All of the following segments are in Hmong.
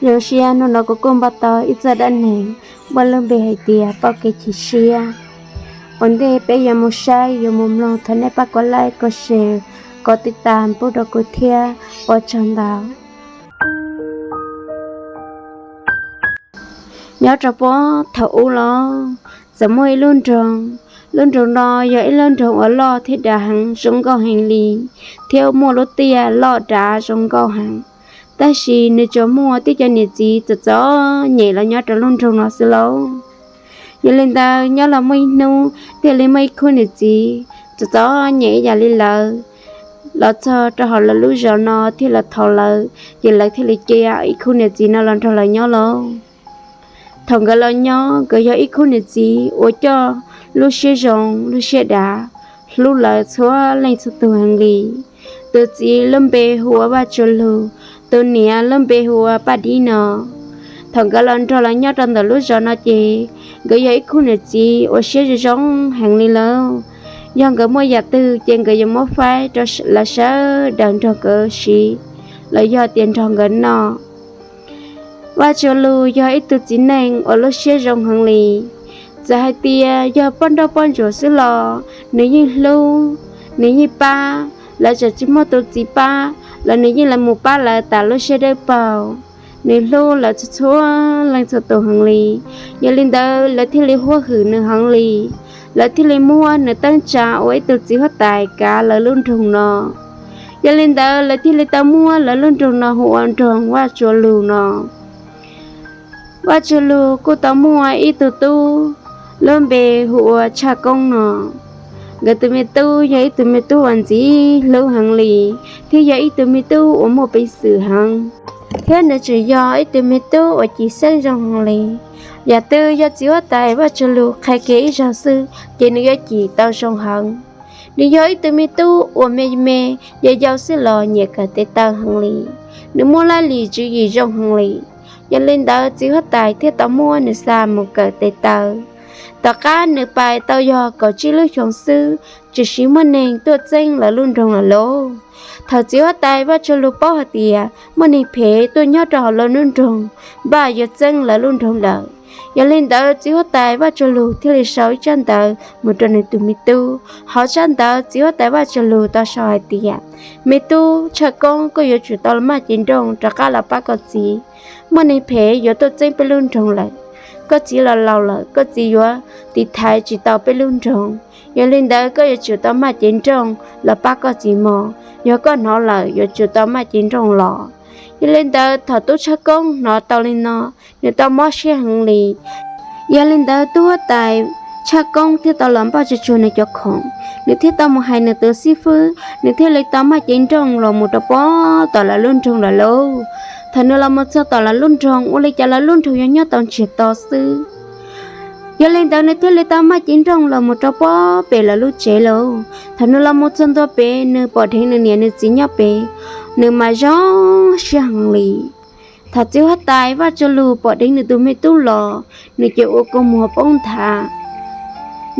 Zoo siab hnub no kuv kuj npaj tau ib zaj dab neeg muaj lub npe hais tias Pauj kev chim siab. Ua ntej peb yuav mus saib yuav mus mloog, thov nej pab kom like, kom share, kom tiv tas pub rau kuv thiab, ua tsaug ntau. Nyob rau puag thaum ub los txawm muaj ib lub nroog. Lub nroog no yog ib lub nroog uas loj thiab dav heev, zoo nkauj heev li, thiab muaj lub tiaj loj dav zoo nkauj heev. Tab sis nws tsuas muaj tib co niam txiv txom txom nyem los nyob rau lub nroog no xwb lauj. Yog li ntawd nyob los muaj ib hnub thiaj li muaj ib khub niam txiv txom txom nyem ib yam li lawv los txog rau hauv lawv lub zos no thiab los thov lawv, ces lawv thiaj li cia ib khub niam txiv no los nrog lawv nyob lauj. Thaum nkawd los nyob, nkawd yog ib khub niam txiv uas coj lub siab zoo lub siab dav, hlub lawv txhua leej txhua tus heev li. Tus txiv lub npe hu ua Vaj Tsua Lug, tus niam lub npe hu ua Paj Dib no. Thaum nkawd los nrog lawv nyob rau ntawm lub zos no ces nkawd yog ib khub niam txiv uas siab zoo zoo heev li lauj. Yog nkawd muaj yam twg ces nkawd yuav muab faib rau lawv sawv daws nrog nkawd siv los yog tias nrog nkawd noj. Vaj Tsua Lug yog ib tug txiv neej uas lub siab zoo heev li. Txawm hais tias yog poj nrauj poj ntsuam xwb los nws yeej hlub, nws yeej pab. Lawv txawm tsis muaj tus txiv pab los nws yeej mus pab lawv tas lub siab dawb paug. Nws hlub lawv txhua txhua leej txhua tus heev li. Yog li ntawd lawv thiaj li huab hwm nws heev li. Lawv thiaj li muab nws teeb tsa ua ib tug txiv huab tais kav lawv lub nroog no. Yog li ntawd lawv thiaj li tau muab lawv lub nroog no hu ua nroog Vaj Tsua Lug no. Vaj Tsua Lug kuj tau muaj ib tug tub lub npe hu ua Tshaj Koob no. Nkawd tus me tub yog ib tug me tub uas ntxim hlub heev li, thiab yog ib tug me tub uas muaj peev xwm heev, thiab nws tseem yog ib tug me tub uas cim xeeb zoo heev li. Yam twg yog txiv huab tais Vaj Tsua Lug qhia kiag ib zaug xwb ces nws yuav cim tau zoo heev. Nws yog ib tug me tub uas me me, yau yau xwb los nyiam kawm tes taw heev li. Nws muaj laj lim tswv yim zoo heev li. Yog li ntawd txiv huab tais thiaj tau muab nws xa mus kawm tes taw. Tom qab nws pais tau yog kaum tsib lub xyoos xwb, tsuas sis muaj neeg tuaj txeeb lawv lub nroog lawm lauj. Thaum txiv huab tais Vaj Tsua Lug paub hais tias muaj neeg phem tuaj nyob rau hauv lawv lub nroog, npaj yuav txeeb lawv lub nroog lawm. Yog li ntawd txiv huab tais Vaj Tsua Lug thiaj li sau ib tsab ntawv mus rau nws tus me tub. Hauv tsab ntawv txiv huab tais Vaj Tsua Lug tau sau hais tias, me tub Tshaj Koob, koj yuav tsum tau los maj cev nrooj rov qab los pab koj txiv. Muaj neeg phem yuav tuaj txeeb peb lub nroog lawm. Koj txiv los laus lawm, koj txiv yuav tiv thaiv tsis tau peb lub nroog. Yog li ntawd koj yuav tsum tau maj cev nrooj los pab koj txiv mog. Yog koj hnov lawm yuav tsum tau maj cev nrooj los. Yog li ntawd thaum tub Tshaj Koob hnov tau li no, nws tau mob siab heev li. Yog li ntawd tub huab tais Tshaj Koob thiaj tau los npaj tsuag tsuag nws cov khoom, nws thiaj tau mus hais nws tus xib fwb, nws thiaj li tau maj cev nrooj los mus rau puag tom lawv lub nroog lawm lauj. Thaum nws los mus txog tom lawv lub nroog, ua li cas lawv lub nroog yuav nyob tau ntsiag to xwb. Yog li ntawd nws thiaj li tau maj cev nrooj los mus rau puag pem lawv lub tsev lauj. Thaum nws los mus txog ntua pem, nws pom dheev nws niam nws txiv nyob pem, nws mas zoo siab heev li. Thaum txiv huab tais Vaj Tsua Lug pom dheev nws tus me tub los, nws ces ua kua muag poob nthav.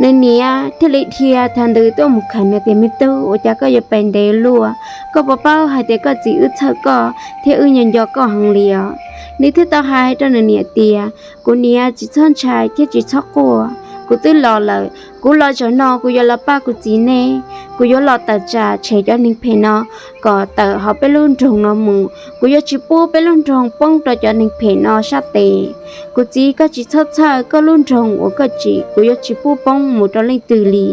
Nws niam thiaj li dhia thav ntws tuaj mus khawm nws tias, me tub, ua cas koj yuav pes ntev luaj? Koj puas paub hais tias koj txiv wb txhawj koj thiab wb nco nco koj heev li os? Nws thiaj tau hais rau nws niam tias, kuv niam, tsis txhob ntshai thiab tsis txhob quaj, kuv twb los lawm. Kuv los zaum no kuv yuav los pab kuv txiv neb. Kuv yuav los tawm tsam tshem cov neeg phem no kom tawm hauv peb lub nroog no mus. Kuv yuav tsis pub peb lub nroog poob rau cov neeg phem no sab tes. Kuv txiv, koj tsis txhob txhawj, koj lub nroog uas koj tsim kuv yuav tsis pub poob mus rau leej twg li.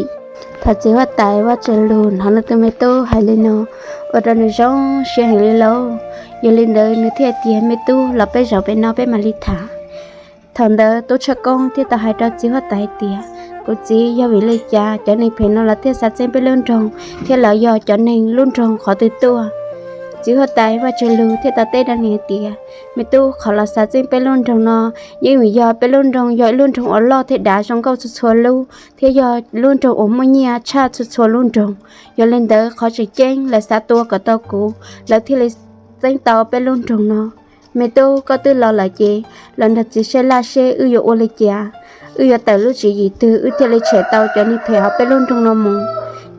Thaum txiv huab tais Vaj Tsua Lug hnov nws tus me tub hais li no, ua rau nws zoo siab heev li lauj. Yog li ntawd nws thiaj tias, me tub, los peb zaum pem no peb mam li tham. Thaum ntawd tub Tshaj Koob thiaj tau hais rau txiv huab tais hais tias, kuv txiv, yog vim li cas cov neeg phem no lawv thiaj xav txeeb peb lub nroog, thiab lawv yog cov neeg lub nroog qhov twg tuaj? Txiv huab tais Vaj Tsua Lug thiaj tau teb rau nws hais tias, me tub, qhov lawv xav txeeb peb lub nroog no yeej vim yog peb lub nroog yog ib lub nroog uas loj thiab dav zoo nkauj txhua txhua lub, thiab yog lub nroog uas muaj nyiaj tshaj txhua txhua lub nroog. Yog li ntawd qhov tseem ceeb lawv xav tua kom tau kuv, lawv thiaj li txeeb tau peb lub nroog no. Me tub, koj twb los lawm ces los nrog txiv saib laj seb wb yuav ua li cas, wb yuav tawm lub tswv yim twg wb thiaj li tshem tau cov neeg phem hauv peb lub nroog no mus,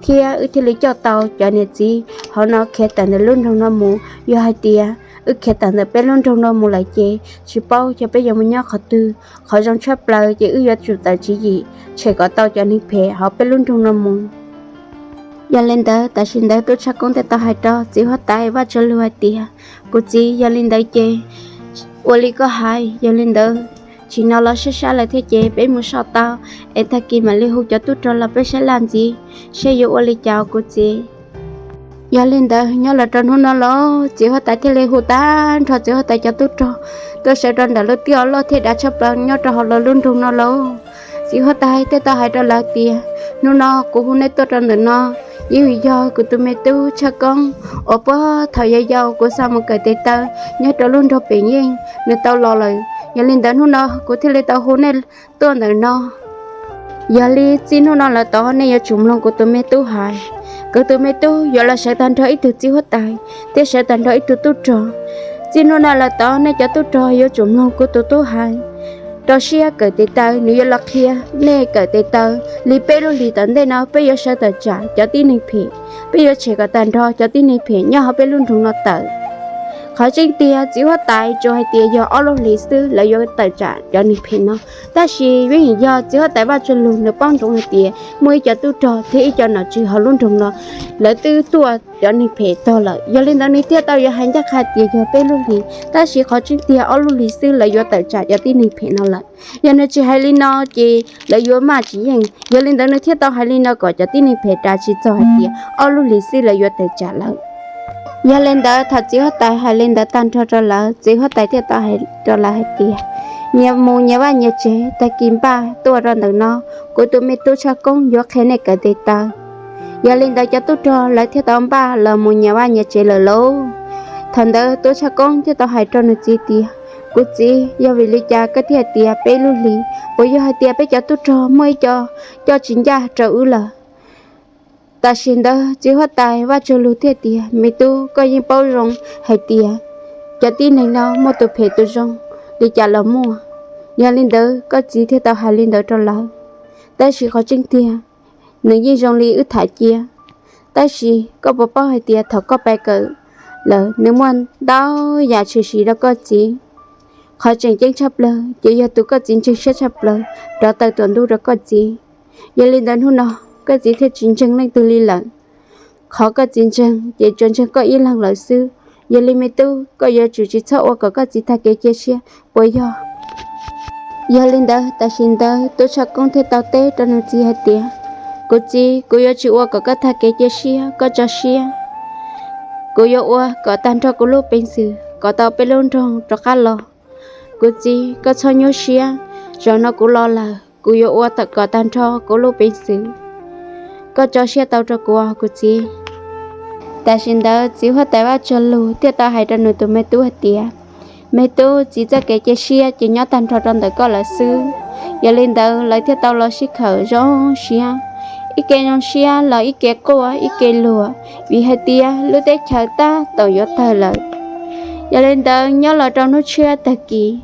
thiab wb thiaj li coj tau cov niam txiv hauv no khiav tawm ntawm lub nroog no mus. Yog hais tias wb khiav tawm ntawm peb lub nroog no mus lawm ces tsis paub xyov peb yuav mus nyob qhov twg. Qhov zoo tshaj plaws ces wb yuav tsum tawm tswv yim tshem kom tau cov neeg phem hauv peb lub nroog no mus. Yog li ntawd tam sim ntawd tub tshaj koob thiaj tau hais rau txiv huab tais Vaj Tsuag Lug hais tias, kuv txiv, yog li ntawd ces ua li koj hais. Yog li ntawd tsis no los sab sab lawm thiab ces peb mus so tau, es tag kis mam li hu cov tub rog los peb saib laj ntxiv seb yuav ua li cas kuv txiv. Yog li ntawd nyob los rau hnub no los txiv huab tais thiaj li hu tag nrho txiv huab tais cov tub rog tuaj sawv rau ntawm lub tiaj loj thiab dav tshaj plaws nyob rau hauv lawv lub nroog no lauj. Txiv huab tais thiaj tau hais rau lawv tias, hnub no kuv hu nej tuaj rau ntawm no yeej vim yog kuv tus me tub tshaj koob uas puag thaum yau yau kuv xa mus kawm tes taw nyob rau lub nroog pem yeej nws tau los lawm. Yog li ntawd hnub no kuv thiaj li tau hu nej tuaj ntawm no. Yog li txij hnub no lawm tod nej yuav tsum mloog kuv tus me tub hais. Kuv tus me tub yuav los sawv tag nrho ib tug txiv huab tais thiab sawv tag nrho ib tug tub rog. Txij hnub no lawm tod nej cov tub rog yuav tsum mloog kuv tus tub hais. Rau siab kawm tes taw, nws yuav los qhia nej kawm tes taw li peb lub hlis tom ntej no peb yuav sawv tawm tsam cov tib neeg phem, peb yuav tshem kom tag nrho cov tib neeg phem nyob hauv peb lub nroog no tawm. Qhov tseeb tiag txiv huab tais tsuas hais tias yog ob lub hlis xwb lawv yuav tawm tsam cov neeg phem no, tab sis vim yog txiv huab tais Vaj Tsuag Lug nws paub ntsoov hais tias muaj ib co tub rog thiab ib co nom tswv hauv lub nroog no lawv twb tuaj cov neeg phem tog lawm. Yog li ntawd nws thiaj tau yuav hais ncaj qha tias yog peb lub hlis, tab sis qhov tseeb tiag ob lub hlis xwb lawv yuav tawm tsam cov tib neeg phem no lawm. Yog nws tsis hais li no ces lawv yuav maj tsis yeej. Yog li ntawd nws thiaj tau hais li no kom cov tib neeg phem ras tsis txog hais tias ob lub hlis xwb lawv yuav tawm tsam lawm. Yog li ntawd thaum txiv huab tais hais li ntawd tag nrho rau lawv, txiv huab tais thiaj tau hais rau lawv hais tias, nyias mus nyias vaj nyias tsev, tag kis npaj tuaj rau ntawm no, kuv tus me tub tshaj koob yuav qhia nej kawm tes taw. Yog li ntawd cov tub rog lawv thiaj tau npaj los mus nyias vaj nyias tsev lawm lauj. Thaum ntawd tub tshaj koob thiaj tau hais rau nws txiv tias, kuv txiv, yog vim li cas koj thiaj hais tias peb lub hlis? Puas yog hais tias peb cov tub rog muaj ib co coj tsis ncaj rau wb lawm? Tam sim ntawd txiv huab tais Vaj Tsuag Lug thiaj tias, me tub, koj yeej paub zoo hais tias cov tib neeg no muaj tus phem tus zoo li cas los muaj. Yog li ntawd koj txiv thiaj tau hais li ntawd rau lawv. Tab sis qhov tseeb tiag nws yeej zoo li wb tham cia. Tab sis koj puas paub hais tias thaum koj pais kawm lawm nws muaj ntau yam tshwm sim rau koj txiv. Qhov tseem ceeb tshaj plaws ces yog tus koj txiv ntseeg siab tshaj plaws rov taw tuam ntuj rau koj txiv. Yog li ntawd hnub no koj txiv thiaj tsis ntseeg leej twg li lawm. Qhov koj txiv ntseeg ces tsuas ntseeg koj ib leeg lawm xwb. Yog li me tub, koj yuav tsum tsis txhob ua kom koj txiv tag kev cia siab, puas yog? Yog li ntawd tam sim ntawd tub tshaj koob thiaj tau teb rau nws txiv hais tias, kuv txiv, kuv yuav tsis ua kom koj tag kev cia siab, koj tso siab. Kuv yuav ua kom tag nrho kuv lub peev xwm kom tau peb lub nroog rov qab los. Kuv txiv, koj txhob nyuaj siab, zaum no kuv los lawm kuv yuav ua kom tag nrho kuv lub peev xwm. Koj tso siab tau rau kuv, kuv txiv. Tam sim ntawd txiv huab tais Vaj Tsuag Lug thiaj tau hais rau nws tus me tub hais tias, me tub, txiv txoj kev cia siab ces nyob tag nrho rau ntawm koj lawm xwb. Yog li ntawd lawv thiaj tau los sib khawm zoo siab, ib ke zoo siab los ib ke quaj ib ke luag, vim hais tias lub teb chaws tab tom yuav tawg lawm. Yog li ntawd nyob los rau hnub tshiab tag kis,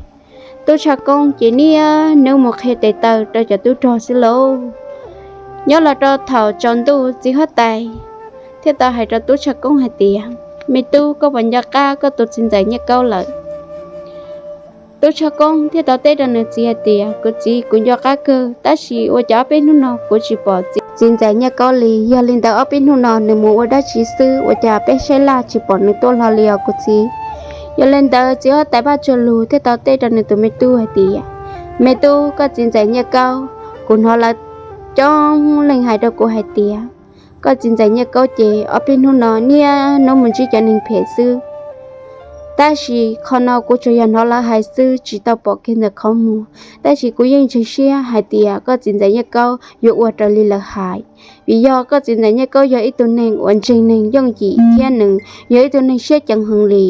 tub tshaj koob ces niaj hnub mus qhia tes taw rau cov tub rog xwb lauj. Nyob los rau thaum tsaus ntuj txiv huab tais thiaj tau hais rau tub tshaj koob hais tias, me tub, koj puas nco qab koj tus txiv ntxawm Nyiaj Kaub lawm? Tub tshaj koob thiaj tau teb rau nws txiv hais tias, kuv txiv, kuv nco qab kawg, tab sis ua cas ob peb hnub no kuv tsis pom txiv ntxawm Nyiaj Kaub li? Yog li ntawd ob peb hnub no nws mus ua dab tsi xwb ua cas peb saib laj tsis pom nws tuaj hlo li os kuv txiv? Yog li ntawd txiv huab tais Vaj Tsuag Lug thiaj tau teb rau nws tus me tub hais tias, me tub, koj txiv ntxawm Nyiaj Kaub, kuv hnov lawv coob leej hais rau kuv hais tias koj txiv ntxawm Nyiaj Kaub ces ob peb hnub no niaj hnub mus ntsib cov neeg phem xwb. Tab sis qhov no kuv tsuas yog hnov lawv hais xwb tsis tau pom kiag ntawm qhov muag, tab sis kuv yeej ntseeg siab hais tias koj txiv ntxawm Nyiaj Kaub yuav ua raws li lawv hais, vim yog koj txiv ntxawm Nyiaj Kaub yog ib tug neeg uas ntseeg neeg yooj yim thiab nws yog ib tug neeg siab ceev heev li.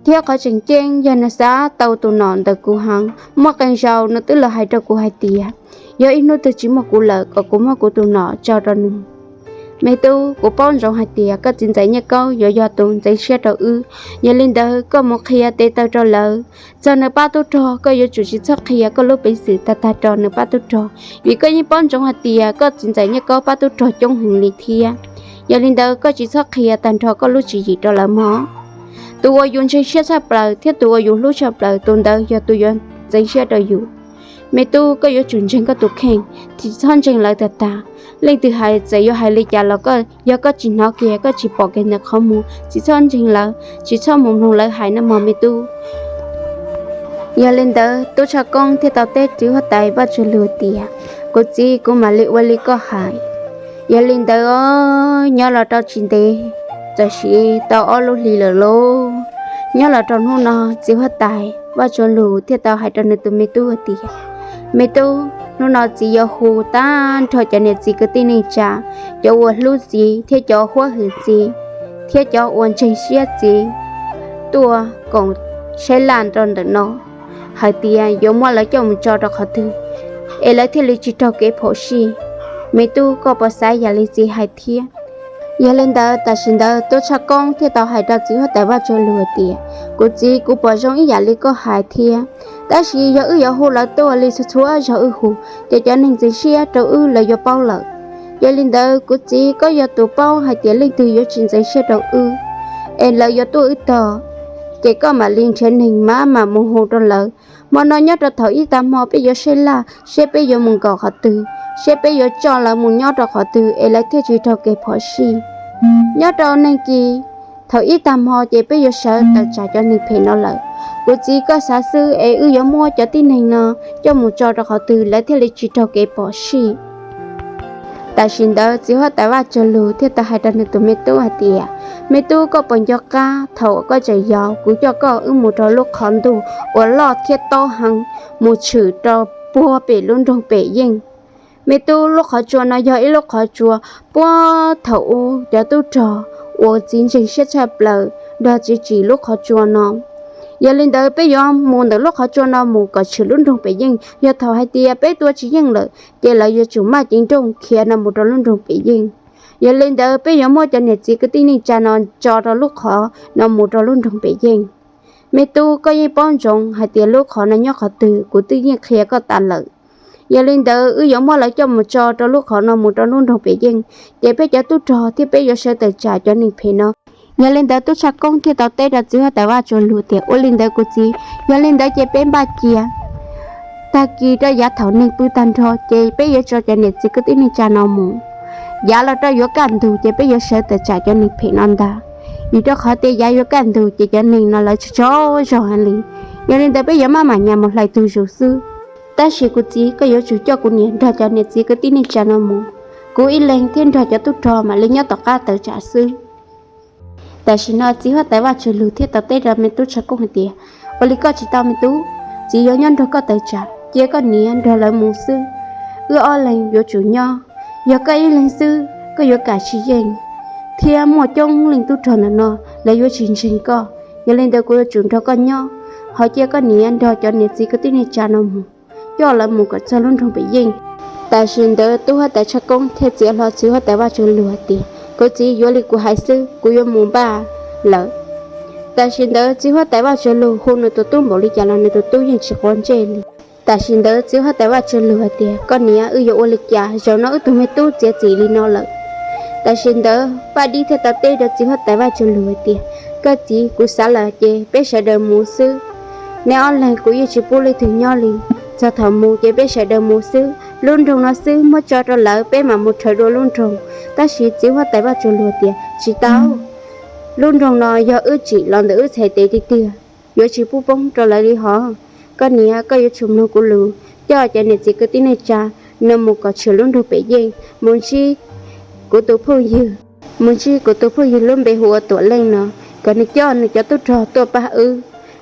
Thiab qhov tseem ceeb yog nws xav tau tus nom ntawm kuv heev, muaj qee zaus nws twb los hais rau kuv hais tias yog ib hnub twg tsis muaj kuv lawm kom kuv muab kuv tus nom tso rau nws. Me tub, kuv paub ntsoov hais tias koj txiv ntxawm Nyiaj Kaub yuav yog tus ntxeev siab rau wb, yog li ntawd koj mus qhia tes taw rau lawv. Txog nws pab tub rog koj yuav tsum tsis txhob qhia koj lub peev xwm tag tag rau nws pab tub rog, vim koj yeej paub ntsoov hais tias koj txiv ntxawm Nyiaj Kaub pab tub rog coob heev li thiab. Yog li ntawd koj tsis txhob qhia tag nrho koj lub tswv yim rau lawv mog. Tus uas yus ntseeg siab tshaj plaws thiab tus uas yus hlub tshaj plaws, tus ntawd yog tus yuav ntxeev siab rau yus. Me tub, koj yuav tsum ntseeg koj tus kheej, tsis txhob ntseeg lawv tag tag. Leej twg hais txawm yuav hais li cas los koj, yog koj tsis hnov kiag, koj tsis pom kiag ntawm qhov muag, tsis txhob ntseeg lawv, tsis txhob mus mloog lawv hais nawb mog me tub. Yog li ntawd tub Tshaj Koob thiaj tau teb txiv huab tais Vaj Tsuag Lug tias, kuv txiv, kuv mam li ua li koj hais. Yog li ntawd nyob los rau tsis ntev, txawm sim tau ob lub hlis lawm lauj. Nyob los rau hnub no, txiv huab tais Vaj Tsuag Lug thiaj tau hais rau nws tus me tub hais tias, me tub, hnub no txiv yuav hu tag nrho cov niam txiv kwv tij neej tsa, cov uas hlub txiv thiab cov huab hwm txiv, thiab cov uas ntseeg siab txiv tuaj koom saib laj rau ntawm no, hais tias yuav muab lawv coj mus tso rau qhov twg es lawv thiaj li tsis raug kev phom sij. Me tub, koj puas xav yam li txiv hais thiab? Yog li ntawd tam sim ntawd tub Tshaj Koob thiaj tau hais rau txiv huab tais Vaj Tsuag Lug hais tias, kuv txiv, kuv pom zoo ib yam li koj hais thiab, tab sis yog wb yuav hu lawv tuaj li txhua txhua zaug wb hu, ces cov neeg ntxeev siab rau wb lawv yuav paub lawm. Yog li ntawd kuv txiv, koj yog tus paub hais tias leej twg yuav tsis ntxeev siab rau wb es lawv yuav tuaj wb tog, ces koj mam li nrhiav neeg mas mam mus hu rau lawv. Hmo no nyob rau thaum ib tag hmo peb yuav saib laj seb peb yuav mus nkaum qhov twg, seb peb yuav coj lawv mus nyob rau qhov twg es lawv thiaj tsis raug kev phom sij. Nyob rau neeg kis thaum ib tag hmo ces peb yuav sawv tawm tsam cov neeg phem no lawm. Kuv txiv, koj xav xwb es wb yuav muab cov tib neeg no coj mus tso rau qhov twg lawv thiaj li tsis raug kev phom sij. Tam sim ntawd txiv huab tais Vaj Tsuag Lug thiaj tau hais rau nws tus me tub hais tias, me tub, koj puas nco qab thaum uas koj tseem yau kuv coj koj wb mus rau lub qhov ntuj uas loj thiab tob heev, mus tshwm rau puag pem lub nroog Pem Yeej? Me tub, lub qhov tsua no yog ib lub qhov tsua puag thaum ub cov tub rog uas txiv ntseeg siab tshaj plaws nrog txiv tsim lub qhov tsua no. Yog li ntawd peb yuav mus ntawm lub qhov tsua no mus kom tshwm lub nroog Pem Yeej. Yog thaum hais tias peb tua tsis yeej lawm ces lawv yuav tsum maj cev nrooj khiav no mus rau lub nroog Pem Yeej. Yog li ntawd peb yuav muab cov niam txiv kwv tij neej tsa no tso rau lub qhov no mus rau lub nroog Pem Yeej. Me tub, koj yeej paub ntsoov hais tias lub qhov no nyob qhov twg, kuv twb yeej qhia koj tas lawm. Yog li ntawd wb yuav muab lawv coj mus tso rau lub qhov no mus rau lub nroog Pem Yeej, ces peb cov tub rog thiab peb yuav sawv tawm tsam cov neeg phem no. Yog li ntawd tub Tshaj Koob thiaj tau teb rau txiv huab tais Vaj Tsuag Lug tias, ua li ntawd kuv txiv, yog li ntawd ces peb npaj cia, tag kis rau yav thaum neeg pw tag nrho ces peb yuav tso cov niam txiv kwv tij neej tsa no mus. Yav los rau yuav kaj ntug ces peb yuav sawv tawm tsam cov neeg phem no ntag, vim rau qhov tias yav yuav kaj ntug ces cov neeg no lawv tsaug zog heev li. Yog li ntawd peb yuav maj mam nyas mus hlais tug zus xwb. Tab sis kuv txiv, koj yuav tsum coj kuv niam nrog cov niam txiv kwv tij neej tsa no mus, kuv ib leeg thiab nrog cov tub rog mam li nyob tom qab tawm tsam xwb. Tam sim no txiv huab tais Vaj Tsuag Lug thiaj tau teb rau me tub Tshaj Koob hais tias, ua li koj tsis tau me tub, txiv yuav nyob nrog koj tawm tsam, cia koj niam nrog lawv mus xwb. Wb ob leeg yuav tsum nyob, yog koj ib leeg xwb koj yuav kam tsis yeej, thiab muaj coob leej tub rog ntawm no lawv yuav tsis ntseeg koj. Yog li ntawd kuv yuav tsum nrog koj nyob, ho cia koj niam nrog cov niam txiv kwv tij neej tsa no mus, coj lawv mus kom txog lub nroog Pem Yeej. Tam sim ntawd tub huab tais Tshaj Koob thiaj txiav hlo txiv huab tais Vaj Tsuag Lug hais tias, kuv txiv, yuav li kuv hais xwb, kuv yuav mus npaj lawm. Tam sim ntawd txiv huab tais Vaj Tsuag Lug hu nws tus tub npaum li cas los nws tus tub yeej tsis quav ntsej li. Tam sim ntawd txiv huab tais Vaj Tsuag Lug hais tias, koj niam, wb yuav ua li cas, zaum no wb tus me tub txiav txim li no lawm. Tam sim ntawd Paj Dib thiaj tau teb rau txiv huab tais Vaj Tsuag Lug hais tias, koj txiv, kuv xav lawm ces peb sawv daws mus xwb. Neb ob leeg kuv yeej tsis pub leej twg nyob li. Txog thaum mus ces peb sawv daws mus xwb, lub nroog no xwb muab tso rau lawv, peb mam mus rhawv dua lub nroog. Tab sis txiv huab tais Vaj Tsuag Lug tias, tsis tau, lub nroog no yog wb tsim los ntawm wb txhais tes tiag tiag, yuav tsis pub poob rau lawv li hos. Koj niam, koj yuav tsum mloog kuv lus, coj cov niam txiv kwv tij neej tsa no mus kom tshwm lub nroog Pem Yeej, mus ntsib kuv tus phooj ywg, mus ntsib kuv tus phooj ywg lub npe hu ua Tuam Leej no, kom nws coj nws cov tub rog tuaj pab wb.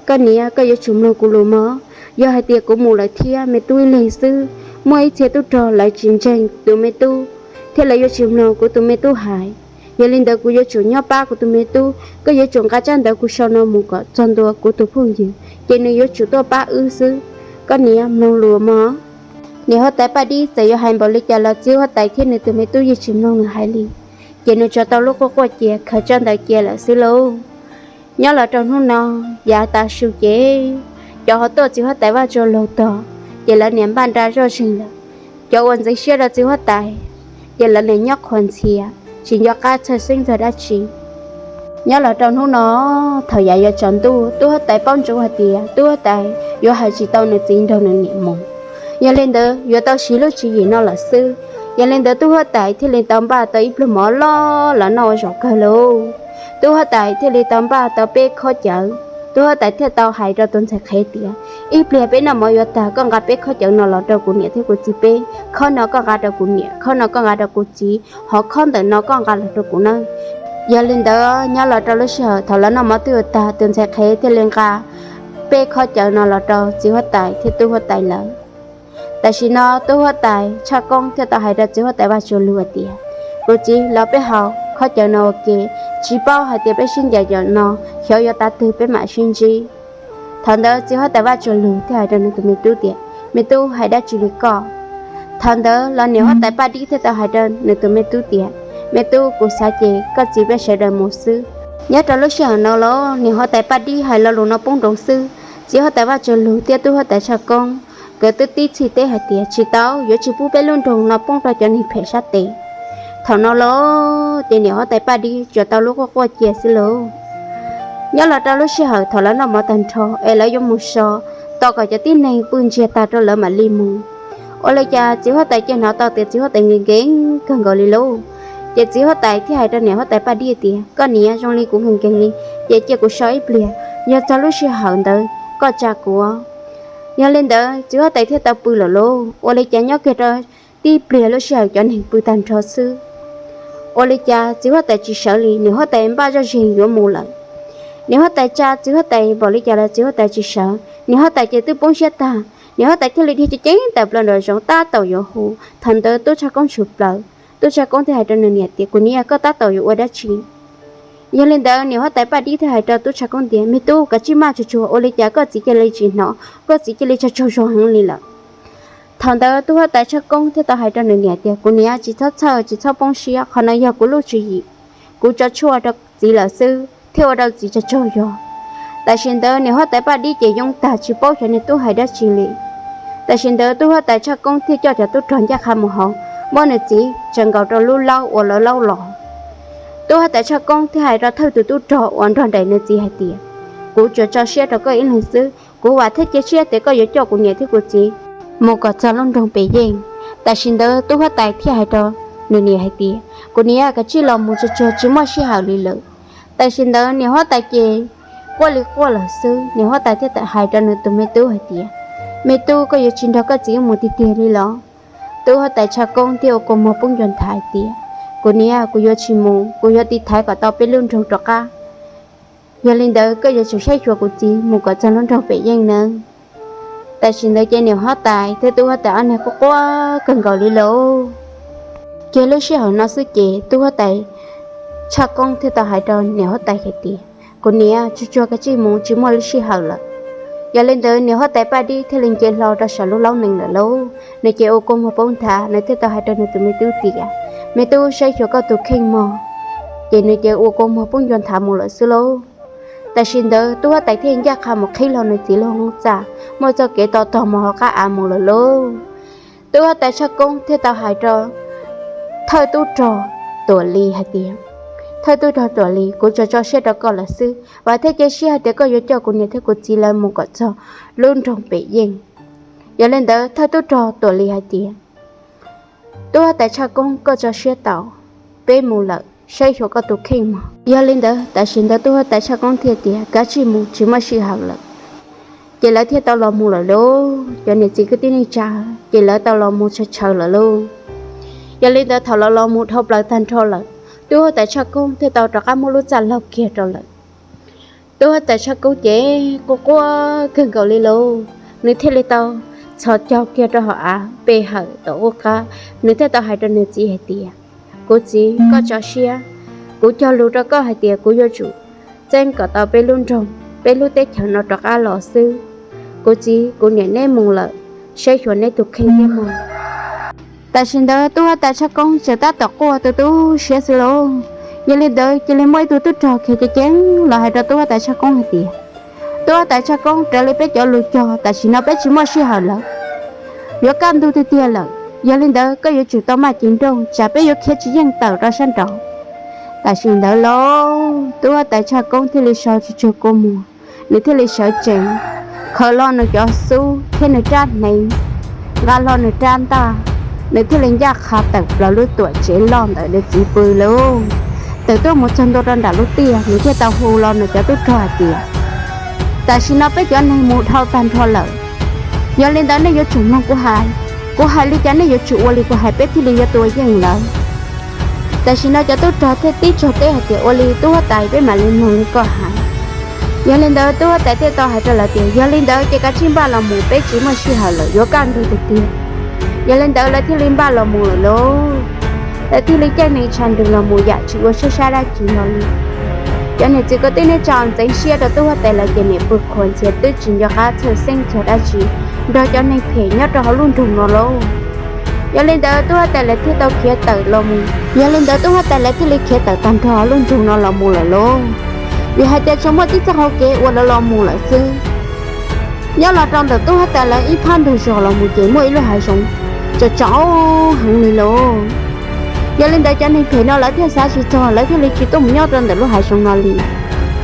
Koj niam, koj yuav tsum mloog kuv lus mog. Yog hais tias kuv mus lawm thiab me tub ib leeg xwb, muaj ib txhia tub rog lawv tsis ntseeg tus me tub, thiab lawv yuav tsis mloog kuv tus me tub hais. Yog li ntawd kuv yuav tsum nyob pab kuv tus me tub. Koj yuav tsum nqa tsab ntawv kuv sau no mus kom txog ntua kuv tus phooj ywg, ces nws yuav tsum tuaj pab wb xwb. Koj niam, mloog lus mog. Niam huab tais Paj Dib txawm yuav hais npaum li cas los txiv huab tais thiab nws tus me tub yeej tsis mloog nws hais li, ces nws tsuas tau lub quaj quaj cia, khaws tsab ntawv cia lawm xwb lauj. Nyob los rau hnub no, yav tav su ces cov ho tuaj txiv huab tais Vaj Tsuag Lug tog, ces lawv niam npaj nra zoj zeeg lawm. Cov uas ntxeev siab rau txiv huab tais, ces lawv niam nyob qhuas ntxhias, tsis nco qab txhawj xeeb txog dab tsi. Nyob los rau hnub no, thaum yav yuav tsaus ntuj, tub huab tais paub ntsoov hais tias tub huab tais yuav hais tsis tau nws txiv nrog nws niam mus. Yog li ntawd yuav tau siv lub tswv yim no lawm xwb. Yog li ntawd tub huab tais thiaj li tau npaj tau ib pluag mov loj los noj ua zaum kawg lauj. Tub huab tais thiaj li tau npaj tau peb khob cawv. Tub huab tais thiaj tau hais rau tus ntxhais qhev tias, ib pliag peb noj mov yuav tag, koj nqa peb khob cawv no los rau kuv niam thiab kuv txiv peb. Khob no koj nqa rau kuv niam, khob no koj nqa rau kuv txiv, hos khob ntawm no koj nqa los rau kuv nawb. Yog li ntawd nyob los rau lub sij hawm thaum lawv noj mov twb yuav tag, tus ntxhais qhev thiaj li nqa peb khob cawv no los rau txiv huab tais thiab tub huab tais lawv. Tam sim no tub huab tais Tshaj Koob thiaj tau hais rau txiv huab tais Vaj Tsuag Lug hais tias, kuv txiv, los peb haus khob cawv no ua ke, tsis paub hais tias peb sib ncaim cov no xyov yuav tav twg peb mam sib ntsib. Thaum ntawd txiv huab tais Vaj Tsuag Lug thiaj hais rau nws tus me tub tias, me tub, hais dab tsi li koj? Thaum ntawd los niam huab tais Paj Dib thiaj tau hais rau nws tus me tub tias, me tub, kuv xav ces koj txiv peb sawv daws mus xwb. Nyob rau lub sij hawm no los niam huab tais Paj Dib hais lo lus no poob nroos xwb, txiv huab tais Vaj Tsuag Lug thiab tub huab tais Tshaj Koob nkawd twb tib txhij teb hais tias, tsis tau, yuav tsis pub peb lub nroog no poob rau cov neeg phem sab tes. Thaum no los ces niam huab tais Paj Dib tsuas tau lub quaj quaj cia xwb lauj. Nyob los rau lub sij hawm thaum lawv noj mov tag nrho es lawv yuav mus so tos kom cov tib neeg pw ntsiag tag rau lawv mam li mus, ua li cas txiv huab tais cia hnov tau tias txiv huab tais nkees nkees kawg nkaus li lauj. Ces txiv huab tais thiaj hais rau niam huab tais Paj Dib tias, koj niam, zoo li kuv nkees nkees li, ces cia kuv so ib pliag, yog txog lub sij hawm ntawd koj tsa kuv. Yog li ntawd txiv huab tais thiaj tau pw lawm lauj. Ua li cas nyob kiag rau tib pliag lub sij hawm cov neeg pw tag nrho xwb, ua li cas txiv huab tais tsis sawv li, niam huab tais npaj zoj zeeg yuav mus lawm. Niam huab tais tsa txiv huab tais npaum li cas los txiv huab tais tsis sawv, niam huab tais ces twb poob siab tag, niam huab tais thiaj li dhia ceev ceev tawm plaws nraum zoov tab tom yuav hu. Thaum ntawd tub Tshaj Koob tshwm plaws, tub Tshaj Koob thiaj hais rau nws niam tias, kuv niam, koj tab tom yuav ua dab tsi? Yog li ntawd niam huab tais Paj Dib thiaj hais rau tub Tshaj Koob tias, me tub, kav tsij maj tsuag tsuag, ua li cas koj txiv cia li tsis hnov, koj txiv cia li tsaug tsaug zog heev li lawm. Thaum ntawd tub huab tais Tshaj Koob thiaj tau hais rau nws niam tias, kuv niam, tsis txhob txhawj, tsis txhob poob siab, qhov no yog kuv lub tswv yim, kuv tso tshuaj rau txiv lawm xwb thiaj ua rau txiv tsaug tsaug zog. Tam sim ntawd niam huab tais Paj Dib ces yoob tag tsis paub xyov nws tub hais dab tsi li. Tam sim ntawd tub huab tais Tshaj Koob thiaj coj cov tub rog ncaj qha mus hauv, muab nws txiv tsaws nkaus rau lub laub uas lawv laub los. Tub huab tais Tshaj Koob thiaj hais rau thawj tus tub rog uas nrog nraim nws txiv hais tias, kuv tsuas tso siab rau koj ib leeg xwb, kuv vam thiab cia siab tias koj yuav coj kuv niam thiab kuv txiv mus kom txog lub nroog Pem Yeej. Tam sim ntawd tub huab tais thiaj hais rau nws niam hais tias, kuv niam, kav tsij los mus tsuag tsuag, tsis muaj sij hawm li lawm. Tam sim ntawd niam huab tais ces quaj li quaj lawm xwb, niam huab tais thiaj hais rau nws tus me tub hais tias, me tub, koj yuav tsis nrog koj txiv mus tiag tiag li los? Tub huab tais Tshaj Koob thiaj ua kua muag poob ncua nthav hais tias, kuv niam, kuv yuav tsis mus, kuv yuav tiv thaiv kom tau peb lub nroog rov qab. Yog li ntawd koj yuav tsum saib xyuas kuv txiv mus kom txog lub nroog Pem Yeej nawb. Tam sim ntawd ces niam huab tais thiab tub huab tais ob niag quaj quaj kawg nkaus li lauj. Kiag lub sij hawm no xwb ces tub huab tais Tshaj Koob thiaj tau hais rau niam huab tais hais tias, kuv niam, tsuag tsuag kav tsij mus, tsis muaj lub sij hawm lawm. Yog li ntawd niam huab tais Paj Dib thiaj li nce hlo rau saum lub laub nees lawm lauj. Nws ces ua kua muag poob nthav, nws thiaj tau hais rau nws tus me tub tias, me tub, saib xyuas koj tus kheej mog. Ces nws ces ua kua muag poob ncua nthav mus lawm xwb lauj. Tam sim ntawd tub huab tais thiaj ncaj qha mus qhib hlo nws txiv lub hoob txaj, muaj txoj kev to tog mus hauv qab av mus lawm lauj. Tub huab tais Tshaj Koob thiaj tau hais rau thawj tub rog Tuam Lis hais tias, thawj tub rog Tuam Lis, kuv tsuas tso siab rau koj lawm xwb, vam thiab cia siab hais tias koj yuav coj kuv niam thiab kuv txiv lawv mus kom txog lub nroog Pem Yeej. Yog li ntawd thawj tub rog Tuam Lis hais tias, tub huab tais Tshaj Koob, koj tso siab tau, peb mus lawm, saib xyuas koj tus kheej mog. Yog li ntawd tam sim ntawd tub huab tais Tshaj Koob thiaj tias, kav tsij mus, tsis muaj sij hawm lawm. Ces lawv thiaj tau los mus lawm lauj. Cov niam txiv kwv tij neej tsa, ces lawv tau los mus tshawv tshawv lawm lauj. Yog li ntawd thaum los los mus dhau plaws tag nrho lawm, tub huab tais Tshaj Koob thiaj tau rov qab muab lub txaj laug kiag rau lawm. Tub huab tais Tshaj Koob ces quaj quaj kawg nkaus li lauj. Nws thiaj li tau txhos caug kiag rau hauv av pe hawm tom qub qab, nws thiaj tau hais rau nws txiv hais tias, kuv txiv, koj tso siab, kuv cog lus rau koj hais tias kuv yuav tsum txeeb kom tau peb lub nroog, peb lub teb chaws no rov qab los xwb. Kuv txiv, kuv niam neb mus lawm, saib xyuas neb tus kheej thiab mog. Tam sim ntawd tub huab tais Tshaj Koob tseem tab tom quaj tu tu siab xwb lauj. Yog li ntawd cia li muaj ib tug tub rog khiav ceev ceev los hais rau tub huab tais Tshaj Koob hais tias, tub huab tais Tshaj Koob, raws li peb cov lus cog tam sim no peb tsis muaj sij hawm lawm, yuav kaj ntug tiag tiag lawm. Yog li ntawd koj yuav tsum tau maj cev nrooj, tsam peb yuav khiav tsis yeej tawm rau sab nraud. Tam sim ntawd lauj, tub huab tais Tshaj Koob thiaj li so tsis tsawg kua muag, nws thiaj li sawv tsees, khaws hlo nws cov xub thiab nws rab hneev, nqa hlo nws rab ntaj, nws thiaj li ncaj qha tawm plaws lub tuam tsev loj ntawm nws txiv pw lauj. Tawm tuaj mus txog ntua rau nram lub tiaj, nws thiaj tau hu los nws cov tub rog hais tias, tam sim no peb cov neeg mus dhau tag nrho lawm. Yog li ntawd nej yuav tsum mloog kuv hais, kuv hais li cas nej yuav tsum ua li kuv hais peb thiaj li yuav tua yeej lawv. Tam sim no cov tub rog thiaj tib tsaug teb hais tias, ua li tub huab tais, peb mam li mloog li koj hais. Yog li ntawd tub huab tais thiaj tau hais rau lawv tias, yog li ntawd ces kav tsij npaj los mus, peb tsis muaj sij hawm lawm, yuav kaj ntug tiag tiag. Yog li ntawd lawv thiaj li npaj los mus lawm lauj. Lawv thiaj li caij nees tshav nroos los mus yam tsis ua siab sab dab tsi hlo li. Cov niam txiv kwv tij neej tsa ntxeev siab rau tub huab tais lawv ces niam pw qhuas ntxhias twb tsis nco qab txhawj xeeb txog dab tsi nrog cov neeg phem nyob rau hauv lub nroog no lauj. Yog li ntawd tub huab tais lawv thiaj tau khiav tawm los mus. Yog li ntawd tub huab tais lawv thiaj li khiav tawm tag nrho hauv lub nroog no los mus lawm lauj. Vim hais tias tsuas muaj tib txoj hau kev uas lawv los mus lawm xwb. Nyob los rau ntawm tub huab tais lawv ib phab ntug zos los mus ces muaj ib lub hav zoov tsom tsom heev li lauj. Yog li ntawd cov neeg phem no lawv thiaj xav tsis txog, lawv thiaj li tsis tuaj mus nyob rau ntawm lub hav zoov no li.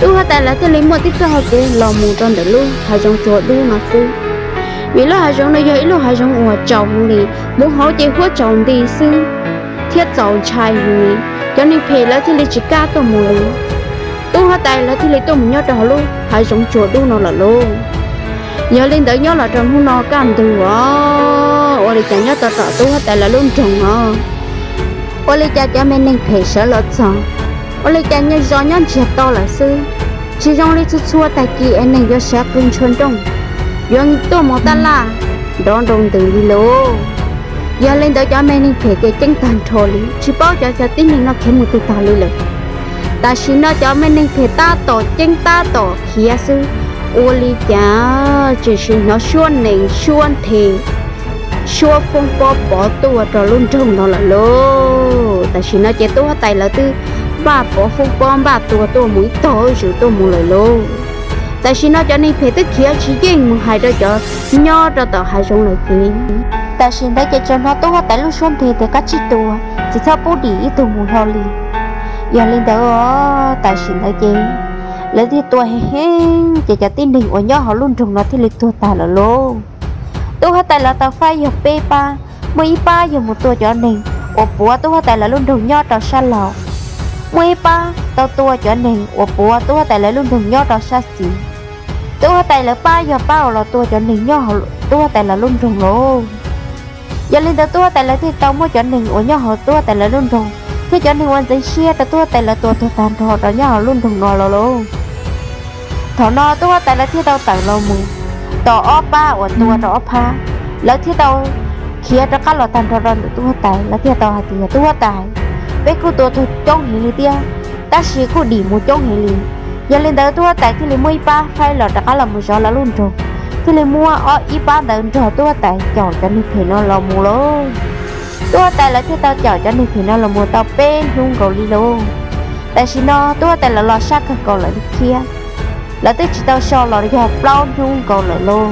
Tub huab tais lawv thiaj li muaj tib txoj hau kev los mus rau ntawm lub hav zoov tsuas dub no xwb. Vim lub hav zoov no yog ib lub hav zoov uas tsaus heev li, mus hauv ces huab tsaus nti xwb thiab txaus ntshai heev li. Cov neeg phem lawv thiaj li tsis kam tuaj mus li. Tub huab tais lawv thiaj li tuaj mus nyob rau hauv lub hav zoov tsuas dub no lawm lauj. Yog li ntawd nyob los rau hnub no kaj ntug os, ua li cas nyob tau tom tub huab tais lawv lub nroog no, ua li cas cov me neeg phem sawv los txog, ua li cas nyob zos nyob ntsiag to lawm xwb. Tsis zoo li txhua txhua tag kis es neeg yuav sawv qw ntshua nrooj, yuav tuaj mus taj laj nrov nroo ntws li lauj. Yog li ntawd cov me neeg phem ces ceeb tag nrho li, tsis paub cov cov tib neeg no khiav mus twg tag li lawm. Tam sim no cov me neeg phem tab tom ceeb tab tom khiav xwb, ua li cas tseem sim hnov suab nees suab nthe, suab foob pob pov tuaj rau lub nroog no lawm lauj. Tam sim no ces tub huab tais lawv twb npaj pov foob pob npaj tua tuaj mus ib tog ib zws tuaj mus lawm lauj. Tam sim no cov neeg phem twb khiav tsis yeej mus hais rau cov nyob rau tom hav zoov lawm ces, tam sim ntawd ces tsuas hnov tub huab tais lub suab nthe tias, koj tsij tua, tsis txhob pub dim ib tug mus hlo li. Yog li ntawd, tam sim ntawd ces lawv thiaj tua heev heev ces cov tib neeg uas nyob hauv lub nroog no thiaj li tuag tag lawm lauj. Tub huab tais lawv tau faib yog peb pab, muaj ib pab yog mus tua cov neeg uas puav tub huab tais lawv lub nroog nyob rau sab laug, muaj ib pab tau tua cov neeg uas puav tub huab tais lawv lub nroog nyob rau sab xis. Tub huab tais lawv pab yog pab uas los tua cov neeg nyob hauv tub huab tais lawv lub nroog lauj. Yog li ntawd tub huab tais lawv thiaj tau muab cov neeg uas nyob hauv tub huab tais lawv lub nroog thiab cov neeg uas ntxeev siab rau tub huab tais lawv tua tuag tag nrho rau nyob hauv lub nroog no los lauj. Thaum no tub huab tais lawv thiaj tau tawm los mus, tom ob pab uas tua rau ob phab, lawv thiaj tau khiav rov qab los tag nrho rau ntawm tub huab tais, lawv thiaj tau hais tias, tub huab tais, peb kuj tua tuag coob heev li thiab, tab sis kuj dim mus coob heev li. Yog li ntawd tub huab tais thiaj li muab ib pab faib los rov qab los mus zov lawv lub nroog, thiaj li muab ob ib pab ntawd nrog tub huab tais caum cov neeg phem no los mus lauj. Tub huab tais lawv thiaj tau caum cov neeg phem no los mus tau peb hnub nkaus li lauj. Tam sim no tub huab tais lawv los sab kawg nkaus lawm li thiab, lawv twb tsis tau so los yog plaub hnub nkaus lawm lauj.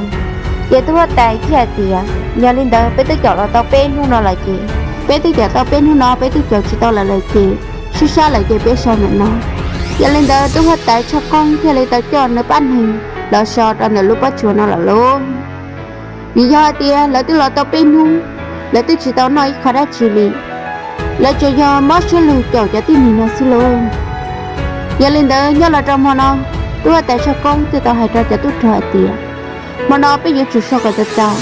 Ces tub huab tais thiaj hais tias, yog li ntawd peb twb caum los tau peb hnub no lawm ces, peb twb caum tau peb hnub no peb twb caum tsis tau lawm lawm ces, swb sab lawm ces peb so ntawm no. Yog li ntawd tub huab tais Tshaj Koob thiaj li tau coj nws pab neeg los so rau ntawm lub pob tsuas no lawm lauj. Vim yog hais tias lawv twb los tau peb hnub, lawv twb tsis tau noj ib qho dab tsi li, lawv tsuas yog mob siab lug caum cov tib neeg no xwb lauj. Yog li ntawd nyob los rau hmo no, tub huab tais Tshaj Koob thiaj tau hais rau cov tub rog hais tias, hmo no peb yuav tsum so kom txaus txaus,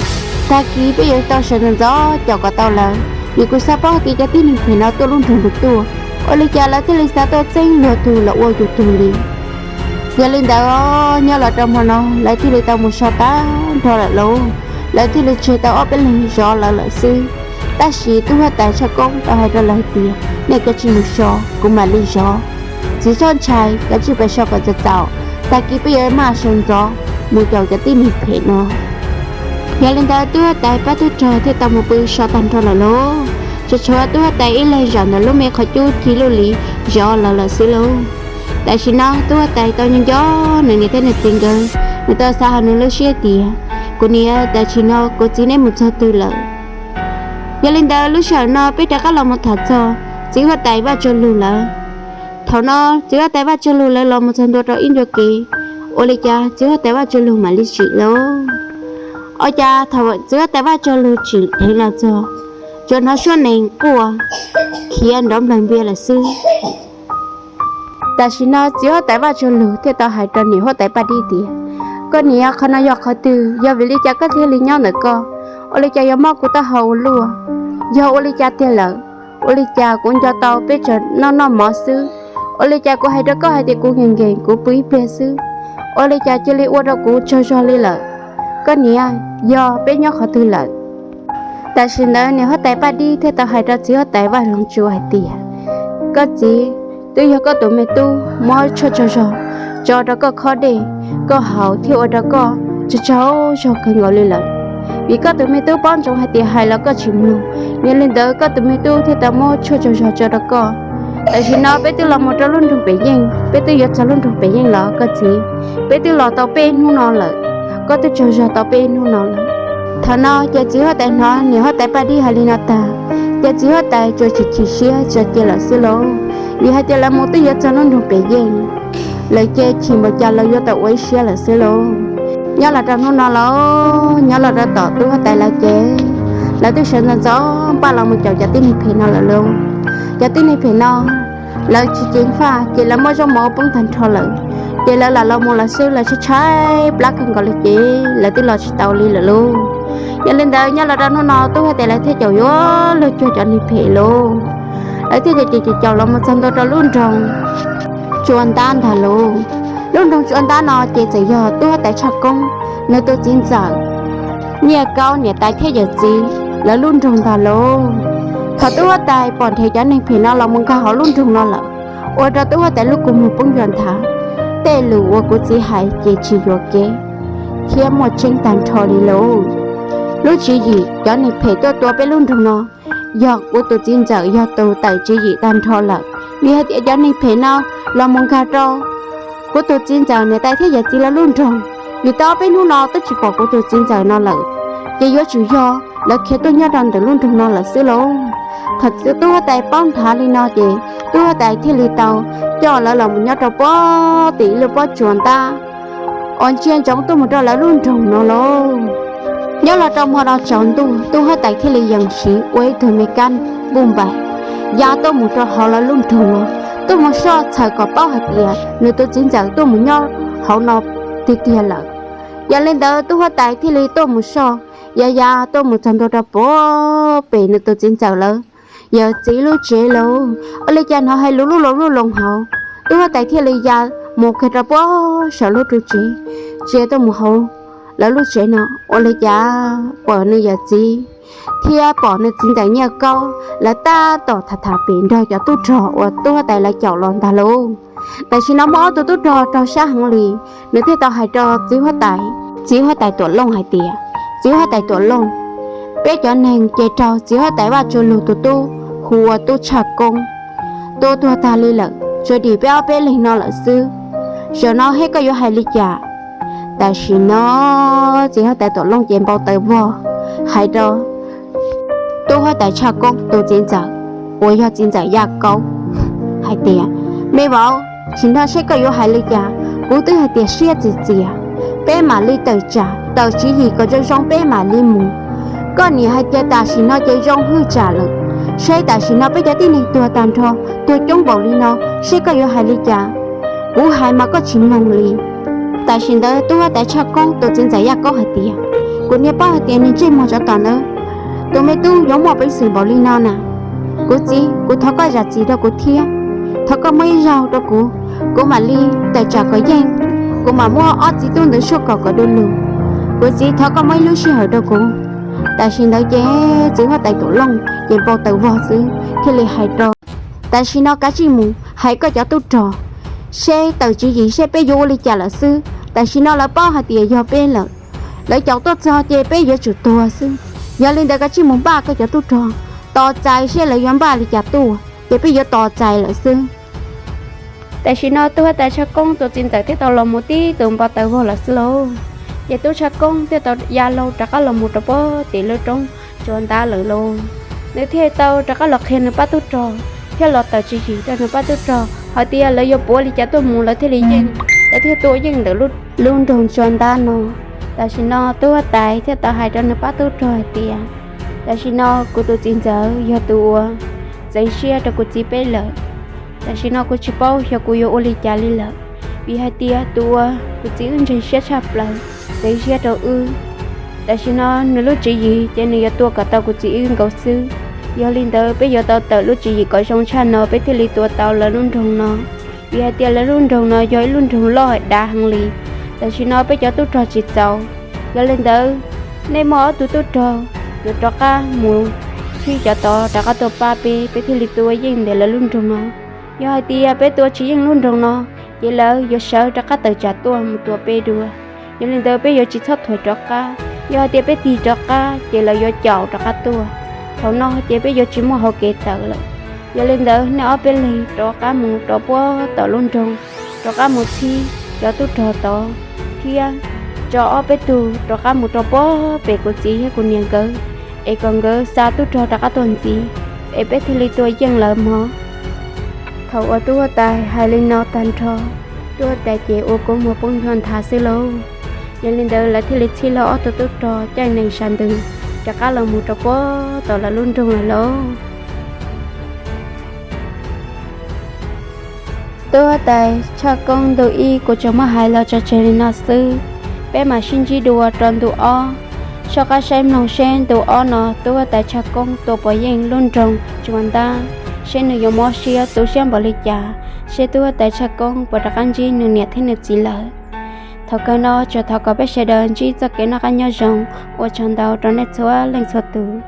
tag kis peb yuav tau sawv ntxov ntxov caum kom tau lawv, vim kuv xav paub hais tias cov tib neeg phem no tuaj lub nroog twg tuaj, ua li cas lawv thiaj li xav tuaj txeeb luag tug los ua yus tug li. Yog li ntawd nyob los rau hmo no lawv thiaj li tau mus so tag nrho lawm lauj, lawv thiaj li tseg tau ob peb leeg zov lawv lawm xwb. Tab sis tub huab tais Tshaj Koob tau hais rau lawv hais tias, nej kav tsij mus so, kuv mam li zov. Tsis txhob ntshai, kav tsij pab so kom txaus txaus, tag kis peb yuav maj sawv ntxov mus caum cov tib neeg phem no. Yog li ntawd tub huab tais pab tub rog thiaj tau mus pw so tag nrho lawm lauj. Tsuas tshuav tub huab tais ib leeg zaum ntawm lub me qhov cub ci luj li zov lawv lawm xwb lauj. Tam sim no tub huab tais tau nco nco nws niam thiab nws txiv nkawd, nws tau xav hauv nws lub siab tias, kuv niam, tam sim no kuv txiv neb mus txog twg lawm? Yog li ntawd lub sij hawm no peb rov qab los mus tham txog txiv huab tais Vaj Tsuag Lug lawm. Thaum no txiv huab tais Vaj Tswv Lug lawv los mus txog ntua rau ib ncua kev, ua li cas txiv huab tais Vaj Tswv Lug mam li tsim lauj. Ua cas thaum txiv huab tais Vaj Tswv Lug tsim dheev los txog, tsuas hnov suab nees quaj khiav nrov nplawg npias lawm xwb. Tam sim no txiv huab tais Vaj Tswv Lug thiaj tau hais rau niam huab tais Paj Dib tias, Koj niam, qhov no yog qhov twg? Yog vim li cas koj thiaj li nyob ntawm koj? Ua li cas yuav mob kuv taub hau ua luaj? Yog ua li cas tiag lawm? Ua li cas kuv nco tau peb tsuas noj noj mov xwb? Ua li cas kuv hais rau koj hais tias kuv nkees nkees kuv pw ib pliag xwb, ua li cas cia li ua rau kuv tsaug zog li lawm? Koj niam, yog peb nyob qhov twg lawm? Tam sim ntawd niam huab tais Paj Dib thiaj tau hais rau txiv huab tais Vaj Loog Tsua hais tias, Koj txiv, twb yog koj tus me tub muab tshuaj tsaug zog tso rau koj khob dej, koj haus thiaj ua rau koj tsaug tsaug zog kawg nkaus li lawm. Vim koj tus me tub paub ntsoov hais tias hais los koj tsis mloog, yog li ntawd koj tus me tub thiaj tau muab tshuaj tsaug zog tso rau koj. Tam sim no peb twb los mus rau lub nroog Pem Yeej, peb twb yuav txog lub nroog Pem Yeej los koj txiv. Peb twb los tau peb hnub no lawm, koj twb tsaug zog tau peb hnub no lawm. Thaum no ces txiv huab tais hnov niam huab tais Paj Dib hais li no tag, ces txiv huab tais tsuas tsis chim siab tso cia lawm xwb lauj. Vim hais tias lawv mus twb yuav txog lub nroog Pem Yeej, lawv ces chim npaum cas los yuav tau ua ib siab lawm xwb lauj. Nyob los rau hnub no lauj, nyob los rau tom tub huab tais lawv ces lawv twb sawv ntxov ntxov npaj los mus caum cov tib neeg phem no lawm lauj. Cov tib neeg phem no lawv tsis ceev faj ces lawv muab zaub mov ua poob tag nrho lawm, ces lawv lam los mus lawm xwb, lawv tshaib tshaib plab kawg nkaus li ces lawv twb los tsis tau li lawm lauj. Yog li ntawd nyob los rau hnub no tub huab tais lawv thiaj caum yuav luag cuag cov neeg phem lauj. Lawv thiaj caum caum caum los mus txog ntua rau lub nroog Tsua Ntab ntag lauj. Lub nroog Tsua Ntab no ces txawm yog tub huab tais Tshaj Koob nws tus txiv ntxawm Nyiaj Kaub niam tais thiab yawm txiv lawv lub nroog ntag lauj. Thaum tub huab tais pom nrhiav cov neeg phem no los mus nkag hauv lub nroog no lawm, ua rau tub huab tais lub kua muag poob nthav. Tej lus uas kuv txiv hais ces tsis yuam kev thiab muaj tseeb tag nrho li lauj. Lub tswv yim cov neeg phem tuaj tua peb lub nroog no yog kuv tus txiv ntxawm yog tus tawm tswv yim tag nrho lawm. Vim hais tias cov neeg phem no los mus nkag rau kuv tus txiv ntxawm niam tais thiab yawm txiv lawv lub nroog, vim tau peb hnub no twb tsis pom kuv tus txiv ntxawm no lawm, ces yuav tsum yog lawv khiav tuaj nyob rau ntawm lub nroog no lawm xwb lauj. Thaum tub huab tais paub nthav li no ces tub huab tais thiaj li tau coj lawv los mus nyob rau puag tim lub pob Tsua Ntab uas ntsia ntsoov tuaj mus rau lawv lub nroog no lauj. Nyob los rau hmo no tsaus ntuj tub huab tais thiaj li yees siv ua ib tug me kab npuj npaim ya tuaj mus rau hauv lawv lub nroog no, tuaj mus soj txhawm kom paub hais tias nws tus txiv ntxawm tuaj mus nyob hauv no tiag tiag lawm. Yog li ntawd tub huab tais thiaj li tuaj mus soj ya ya tuaj mus txog ntua rau puag pem nws tus txiv ntxawm lawv yawm txiv lub tsev lauj. Ua li cas hnov hais lus lub loo lub loo hauv, tub huab tais thiaj li ya mus kiag rau puag saum lub ru tsev, tsia tuaj mus hauv lawv lub tsev no. Ua li cas pom nws yawm txiv thiab pom nws txiv ntxawm Nyiaj Kaub lawv tab tom tham tham pem nrog cov tub rog uas tub huab tais lawv caum los ntag lauj. Tam sim no muaj ob tug tub rog raug sab heev li, nws thiaj tau hais rau txiv huab tais, txiv huab tais Tuam Looj hais tias, Txiv huab tais Tuam Looj, peb cov neeg ces raug txiv huab tais Vaj Tsua Lug tus tub hu ua tub Tshaj Koob tua tuag tag li lawm, tshuav dim peb ob peb leeg no lawm xwb. Zaum no seb koj yuav hais li cas? Tam sim no txiv huab tais Tuam Looj ces npau taws vog hais rau tub huab tais Tshaj Koob tus txiv ntxawm uas yog txiv ntxawm Yaj Kaub hais tias, Me vauv, sim no seb koj yuav hais li cas? Kuv twb hais tias siab txias txias, peb mam li tawm tsam tawm tswv yim kom zoo zoo peb mam li mus. Koj niam hais tias tam sim no ces zoo hwj tsam lawm, seb tam sim no peb cov tib neeg tuag tag nrho, tuag coob npaum li no, seb koj yuav hais li cas? Kuv hais mas koj tsis mloog li. Tam sim ntawd tub huab tais Tshaj Koob tus txiv ntxawm Yaj Kaub hais tias, Kuv niam paub hais tias niag ntsej muag tsov tom ntawd tus me tub yuav muaj peev xwm npaum li no na. Kuv txiv, kuv thov koj zam txim rau kuv thiab, thov koj muab ib zaug rau kuv, kuv mam li tawm tsam kom yeej, kuv mam muab ob txiv tub ntawd suab kom kom du lug. Kuv txiv, thov koj muab ib lub sij hawm rau kuv. Tam sim ntawd ces txiv huab tais Tuam Looj ces npau taws vog xwb thiaj li hais rau, Tam sim no kav tsij mus hais koj cov tub rog seb tawm tswv yim seb peb yuav ua li cas lawm xwb. Tam sim no lawv paub hais tias yog peb lawm, lawv caum tuaj txog ces peb yuav tsum tuag xwb. Yog li ntawd kav tsij mus npaj koj cov tub rog, tos txais seb lawv yuav npaj li cas tuaj ces peb yuav tos txais lawm xwb. Tam sim no tub huab tais Tshaj Koob tus txiv ntxawm thiaj tau los mus tib tus npau taws vog lawm xwb lauj. Ces tub Tshaj Koob thiaj tau ya laug rov qab los mus rau puag tim lub roob Tsua Ntab lawm lauj. Nws thiaj tau rov qab los qhia nws pab tub rog thiab los tawm tswv yim rau nws pab tub rog hais tias lawv yuav puav li cas tuaj mus lawv thiaj li yeej, lawv thiaj tua yeej ntawm lub nroog Tsua Ntab no. Tam sim no tub huab tais thiaj tau hais rau nws pab tub rog hais tias, tam sim no kuv tus txiv ntxawm yog tus uas txeev siab rau kuv txiv peb lawm. Tam sim no kuv tsis paub xyov kuv yuav ua li cas li lawm, vim hais tias tus uas kuv txiv wb ntseeg siab tshaj plaws, txeev siab rau wb. Tam sim no nws lub tswv yim ces nws yuav tua kom tau kuv txiv wb nkaus xwb. Yog li ntawd peb yuav tau tawm lub tswv yim kom zoo tshaj no peb thiaj li tua tau lawv lub nroog no, vim hais tias lawv lub nroog no yog ib lub nroog loj dav heev li. Tam sim no peb cov tub rog tsis txaus, yog li ntawd nej muaj ob tug tub rog yuav rov qab mus khib cov tod rov qab tuaj pab peb, peb thiaj li tua yeej ntawm lawv lub nroog no. Yog hais tias peb tua tsis yeej lub nroog no, ces lawv yuav sawv rov qab tawm tsam tuaj mus tua peb dua. Yog li ntawd peb yuav tsis txhob thuam rov qab, yog hais tias peb tig rov qab ces lawv yuav caum rov qab tuaj. Thaum no ces peb yuav tsis muaj hauv kev tawm lawm. Yog li ntawd nej ob peb leeg rov qab mus rau puag tom lub nroog, rov qab mus txhib cov tub rog tod, thiab tso ob peb tug rov qab mus rau puag pem kuv txiv thiab kuv niam nkawd, es kom nkawd xa tub rog rov qab tuaj ntxiv, es peb thiaj li tua yeej lawv mog. Thaum uas tub huab tais hais li no tag nrho, tub huab tais ces ua kua muag poob nrho nthav xwb lauj. Yog li ntawd lawv thiaj li txhib lawv ob tug tub rog caij nees sab ntws rov qab los mus rau puag tom lawv lub nroog lawm lauj. Tub huab tais Tshaj Koob ntu ib kuv tsuas muab hais los tso tseg li no xwb, peb mam sib ntsib dua rau ntu ob. Soj qab saib mloog seb ntu ob no tub huab tais Tshaj Koob tua puas yeej lub nroog Tsua Ntab, seb nws yuav mob siab tu siab npaum li cas, seb tub huab tais Tshaj Koob puas rov qab ntsib nws niam thiab nws txiv lawm. Thaum kawg no tsuas thov kom peb sawv daws ntsib txoj kev noj qab nyob zoo, ua tsaug ntau rau nej txhua leej txhua tus.